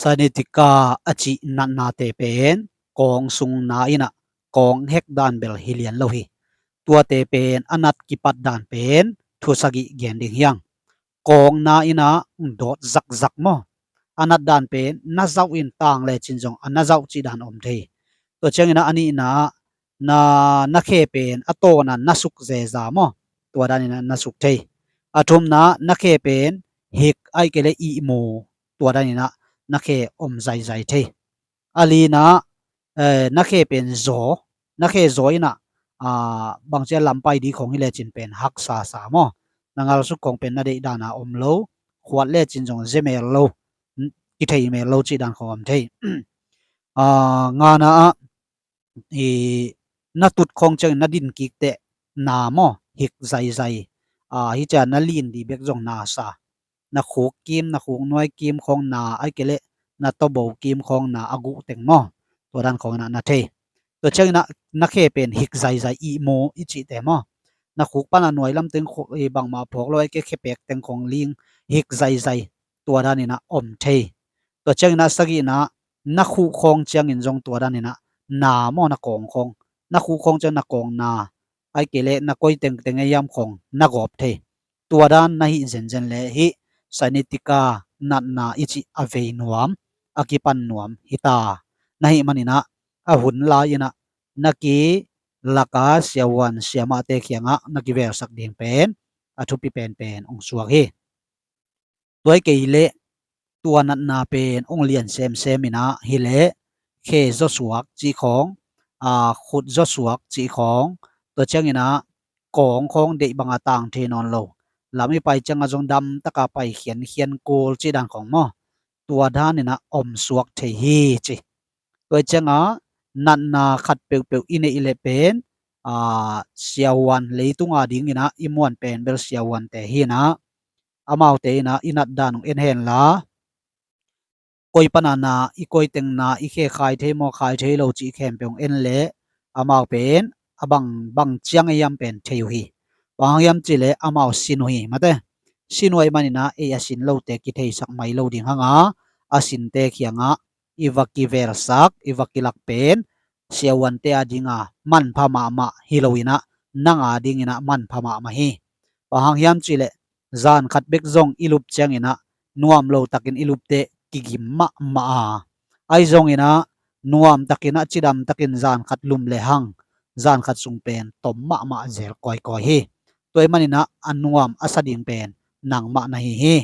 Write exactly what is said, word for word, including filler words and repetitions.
Sciatica a cih natnate pen kawng sung na in ah kawng hek dan bel hi lian lo hi. Tuate pen a nat kipat dan pen thu sagih gen ding hi hang. Kawng na in ah dawt zakzak maw? A nat dan pen na zauh in tang lecin zong a na zauh cih dan om thei. Tua ciangin ah a nihna ah na, na khe pen a tawn a na suk zeza maw? Tua dan in ah na suk thei. A thumna ah na khe pen hik ahih kei leh ihmu, tua dan in ah na khe om zaizai thei. A lina ah, eh, na khe pen zaw, na khe zaw in ah, ah, bangci a lampai ding khawng hi lecin pen haksa sa maw? Na ngalsuk khawng pen na deih dan a om lo, khuat lecin zong ze mel lo, n-, kithei mel lo cih dan khawng om thei. Ah, ngana ah, i, na tut khawng ciangin na din kik teh na maw? Hik zaizai. Ah, hi ciang na lin ding bek zong na sa. Na khuk kim, na khuk nuai kim khawng na, ahih kei leh na tawbo kim khawng na, a guh teng maw? Tua dan khawng in ah na thei. Tua ciangin ah na khe pen hik zaizai, ihmu i cihte maw? Na khuk pan a nuai lam teng khu-, i bangmah phawk lo, ahih kei leh khepek teng khawng ling, hik zaizai, tua dan in ah om thei. Tua ciangin ah sagihna ah na khuh khawng ciangin zong tua dan in ah na maw? Na kawng khawng, na khuh khawng ciang na kawng na, ahih kei leh na koi tengteng a hiam khawng na gawp thei. Tua dan na hih zenzen leh hih sciatica natna i cih a vei nuam, a kipan nuam hi ta. Na hih manin ah a hun lai in ah na kilak a siavuan siamahte kiangah na kivelsak ding pen a thupi penpen hong suak hi. Tua hi kei leh tua natna pen hong lian semsem in ah hi leh khe zawsuak cih khawng, a, khut zawsuak cih khawng, tua ciangin ah kawng khawng deih bang a tang thei nawn lo, lam i pai ciangah zong dam taka pai khiankhian kul cih dan khawng maw? Tua dan in ah om suak thei hi ci. Tua ciangah natna khat peuhpeuh i neih leh pen, a, siavuan, leitung a ding in ah i muan pen bel siavuante hi in ah, amaute in ah i nat dan hong en hen la, koi pan a na, i koi teng na, i khe khai thei maw, khai thei lo cih khempeuh hong en leh amau pen a bang, bang ciang a hiam pen thei uh hi. Bang hang hiam cih leh amau sin uh hi mate. Sin uh ahih manin ah ei a sin lote kitheisak mai lo ding hang a, a sinte kiangah i va kivelsak, i va kilak pen siavuante a ding a manpha mahmah hi lo in ah, nang a ding in ah manpha mahmah hi. Bang hang hiam cih leh zan khat bek zong i lup ciangin ah nuam lo takin i lup teh kigim mahmah a, ahi zongin ah nuam takin ah cidam takin zan khat lum leh hang zan khat sung pen tom mahmah zel kawikawi hi. Tua ahih manin ah a nuam a sa ding pen nangmah na hi hi.